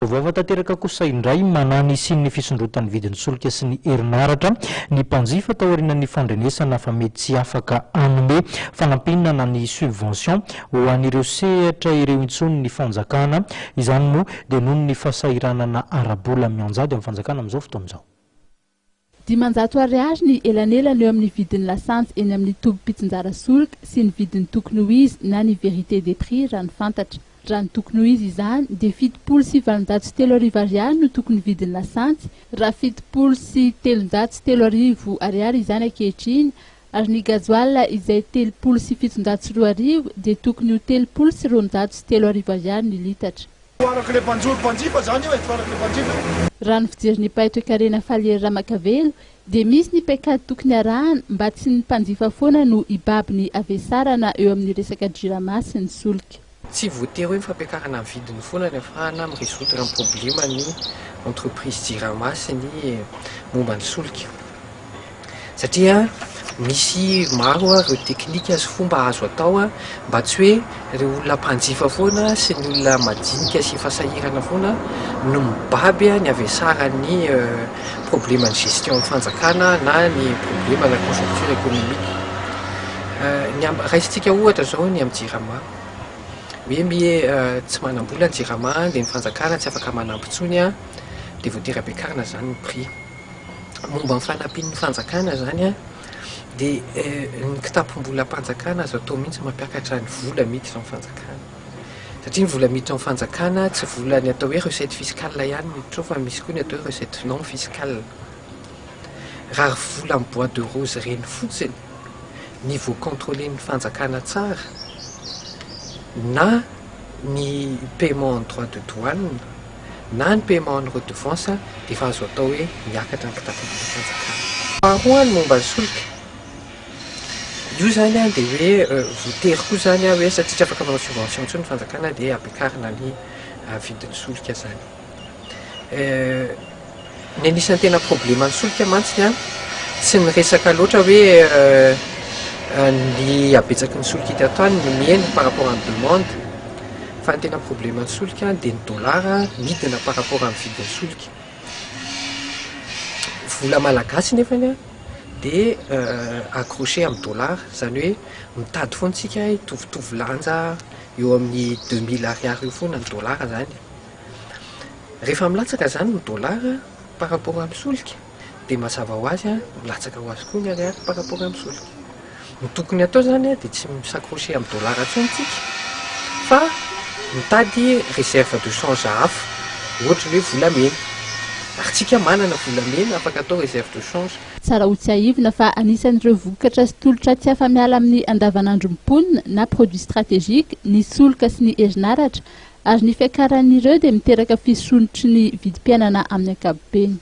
Vaovao tanteraka kosa indray, manahy ny hisian'ny fisondrotan'ny vidin'ny solika sy ny herinaratra ny mpanjifa taorian'ny fandrenesana fa mety tsy afaka hanome fanampiana na ny subvention ho an'ireo sehatra ireo intsony ny fanjakana. Izany moa dia noho ny fahasahiranana ara-bola mianjady amin'ny fanjakana amin'izao fotoana izao. 500 ariary ny elanelana eo amin'ny vidin'ny lasantsy eny amin'ny toby mpitsinjara solika sy ny vidiny tokony ho izy na ny vérité des prix raha ny fantatra. Raha ny tokony ho izy izany dia 3370 ariary no tokony vidin'ny lasantsy raha 3370 ariary izany ankehitriny ary ny gazoala izay 2730 dia tokony ho 3230 ariary ny litatra. Araka ilay mpanjono mpanjifa zany io e, araka ilay mpanjifa io. Raha ny fijerin'ny mpahay toekarena Falihery Ramakavelo dia misy ny paikady tokony arahana mba tsy ny mpanjifa foana no hibaby ny havesarana eo amin'ny resaka Jirama sy ny solika. Tsy voatery hoe ny fampiakarana ny vidiny foana ny ahafahana mi-résoudre ny problème ny entreprise Jirama sy ny momba ny solika. Satria misy maro ireo teknika sy fomba azo atao mba tsy hoe ireo olona mpanjifa foana sy ny olona madinika sy efa sahirana foana no mibaby ny havesaran'ny problème ny gestion amin'ny fanjakana na ny problème la conjoncture économique. Ny raisintsika ohatra izao ny amin'ny Jirama. Hoe mie tsy manam-bola ny Jirama dia ny fanjakana tsy afaka manampy intsony dia voatery ampiakarina izany ny prix. Momba ny fanampian'ny fanjakana izany dia ny kitapom-bolam-panjakana azo atao mihitsy mampiakatra ny vola miditra amin'ny fanjakana. Satria ny vola miditra amin'ny fanjakana tsy vola ny atao hoe recette fiscale ihany miditra ao fa misy koa ny atao hoe recette non fiscale. Raha vola amin'ny bois de rose ireny fotsiny ny voa-contrôler-n'ny fanjakana tsara na ny paiement en droit de douane na ny paiement en redevance dia efa azo atao hoe miakatra ny kitapom-bolam-panjakana. Faharoa ny momba ny solika, io zany dia hoe voatery koa zany hoe satria tsy afaka manao subvention intsony ny fanjakana dia ampiakarina ny vidin'ny solika zany. Ny anisan'ny tena problème ny solika mantsy tsy ny resaka loatra hoe ny habetsaky ny solika hita tany no mihena par rapport amin'ny demande fa ny tena problème ny solika dia ny dollar midina par rapport amin'ny vidin'ny solika. Vola malagasy nefany dia accroché amin'ny dollar, izany hoe mitady foana isika hitovitovy lanja eo amin'ny 2000 ariary eo foana ny dollar zany. Rehefa milatsaka zany ny dollar par rapport amin'ny solika dia mazava ho azy milatsaka ho azy koa ny ariary par rapport amin'ny solika. Ny tokony atao zany dia tsy mi-s'accrocher amin'ny dollar intsony tsika fa mitady réserve de change hafa ohatra hoe volamena ary tsika manana volamena afaka atao réserve de change. Tsara ho tsiahivina fa anisan'ireo vokatra sy tolotra tsy afa-miala amin'ny andavanandro mponina na produit stratégique ny solika sy ny herinaratra ary ny fiakaran'ireo dia miteraka fisondrotry ny vidim-piainana amin'ny ankapobeny.